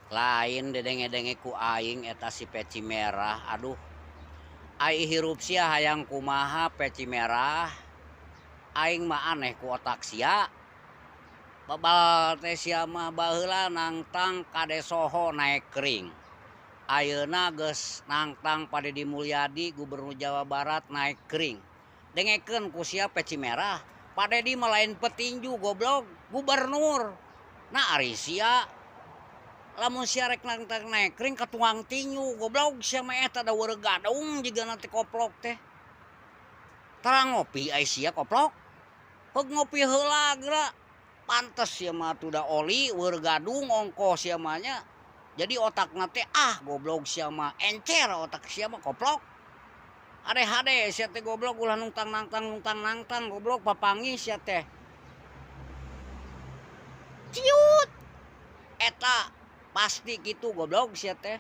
Lain didenge-denge ku aing eta si peci merah, aduh. Ai hirup sia hayang kumaha, peci merah? Aing mah aneh ku otak sia. Babal teh sia mah baheula nangtang Kades Soho naek ring. Ayeuna geus nangtang Pak Dedi Mulyadi, Gubernur Jawa Barat, naek ring. Dengekeun ku sia, peci merah. Pak Dedi mah lain petinju, goblok, gubernur. Nah, ari sia, lamun sia rek nangtang naek ring ka tukang tinju, goblok sia mah eta, da weureu gadung jigana teh, koplok teh. Tara ngopi ai sia, koplok. Heug, ngopi heula geura. Pantes sia mah atuh, da oli weureu gadung ongkoh sia mah nya. Jadi otakna teh, ah, goblok sia mah, encer otak sia mah, koplok. Hade-hade sia teh, goblok, ulah nungtang nangtang nungtang nangtang, goblok, papanggih sia teh. Ciut. Eta pasti gitu, goblok sia teh.